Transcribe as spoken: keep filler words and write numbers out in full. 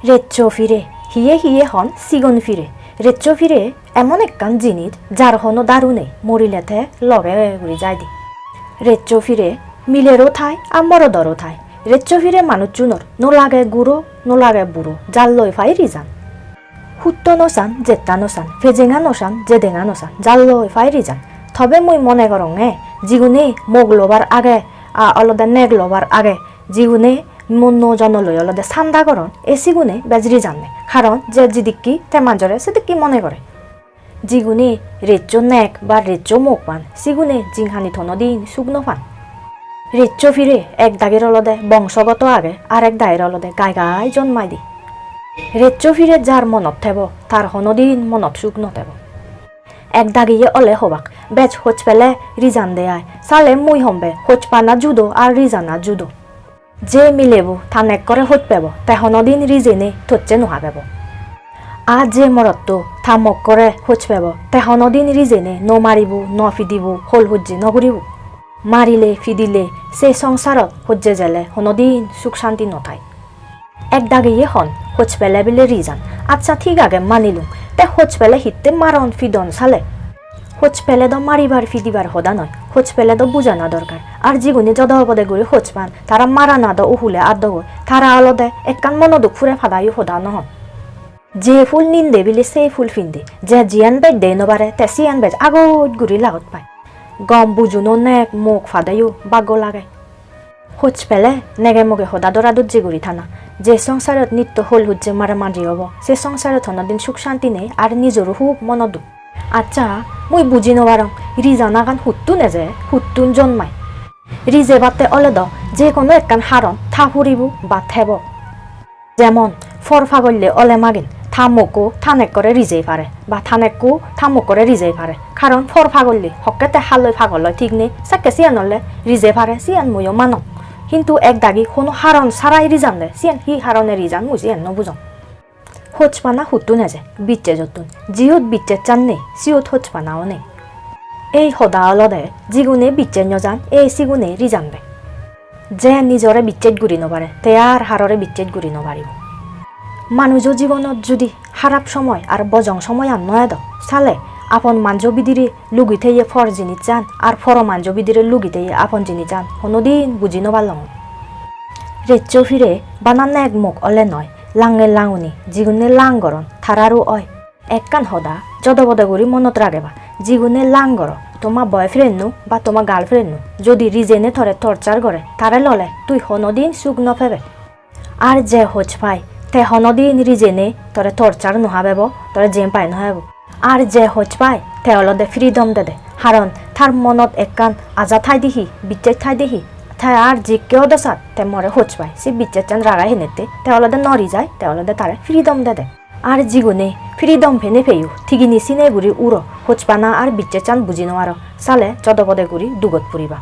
Reccho pire, hiye hiye hon sigon pire. Reccho pire emon ekkan jinis, jar hono daru nei, morile te loge guri jaide. Reccho pire milero thai, ar morodoro thai. Reccho pire manuchunor no lage guro, no lage buro, jalloi pai rijan. Hutto no san, jetta no san, pejenga no san, jedenga no san, jalloi pai rijan. Tobe mui mone goronge, jigune mok lobar age, a, olode nek lobar age, jigune monno jonoloi olode sanda goron, e sigune bej rijanne. Karon je jidikki te manjore sidikki mone gore. Jigune reccho nek ba reccho mok pan, sigune jinghanit honodin suk no pan. Reccho pire ek dagir olode bongsogoto age, ar ek dagir olode gai gai jonmai de. Reccho pire jar monot thebo, tar honodin monot suk no thebo. Ek dagiye ole hobak, bej hoj pele rijan de ai, sale mui hombe hoj pana judo ar rijana judo. Je milebo ta nekkore hoj pebo, te honodin rijene tocche no habebo. Ar je morotto ta mokkore hoj pebo, te honodin rijene no maribo, no pidibo, hol hojje no guribo. Marile, pidile, se songsarot hojje jele honodin suk santi no thai. Ek dagiye hon, hoj pele bile rijan. Accha, thik age, manilung. Te hoj pele hitte maron, pidon sale? Hoj pele do maribar pidibar hoda noi, hoj pele do bujana dorkar. Ar jigune jodo obode guri hoj pan, tara marana do uhule addo goi, tara olode ekkan mono duk pure padayo hoda no hon. Je phul ninde bile se phul pinde, je jiyan bej de no pare te siyan bej agoj guri lagot pai. Gom bujuno nek mok padeyo baggo lage. Hoj pele nege moge hoda dora dojje guri thana. Je songsarot nitto hol hojje maramaji obo, se songsarot honodin suk santi nei ar nijoro hub mono duk. Accha, mui buji no parong, rijanagan huttun eje, huttun jonmai? Rijebatte ole do je hono ekkan haron ta puribo ba thebo. Jemon, por pagolle ole magin, ta mokko ta nekkore rijei pare, ba ta nekko ta mokkore rijei pare. Karon por pagolle hokke te halloi pagol oi thik nei, sekke siyan ole rijei pare, siyan muiyo manong. Hintu ek dagi hono haron sarai rijande, siyan hi harone rijan mui siyan no bujong. Hoj pana huttun eje, bicchejottun. Jiyot bicchejchan nei, siyot hoj panao nei. Ei hoda olode, jigune bicchej no jan, ei sigune rijande. Je nijore bicchej guri no pare, te ar harore bicchej guri no paribo. Manujo jibonot judi harap somoy ar bojong somoyan no edo, sale apon manjo bidire lugi teye por jinissan ar poro manjo bidire lugi teye apon jinissan honodin buji no parlong. Reccho pire bana nek mok ole noi, lange languni, jigune lang goron, tararo oi. Ekkan hoda jodo bodo guri monot rageba, jigune lang goro, toma boyfriend-o ba toma girlfriend-o jodi rijene tore torture gore, tare lole tui honodin suk no pebe. Ar je hoj pai, te honodin rijene tore torture no habebo, tore jen pai no habebo. Ar je hoj pai, te olode freedom dede, haron tar monot ekkan aja thai de hi, bicchej thai de hi, te ar jikke odo sat, te more hoj pai, se bicchejchan raga henette, te olode no rijai, te olode tare freedom dede. Ar jigune freedom pene peyo, tigini sine guri uro, hojpana ar bicchechan buji no paro, sale jodobode guri dugot puriba.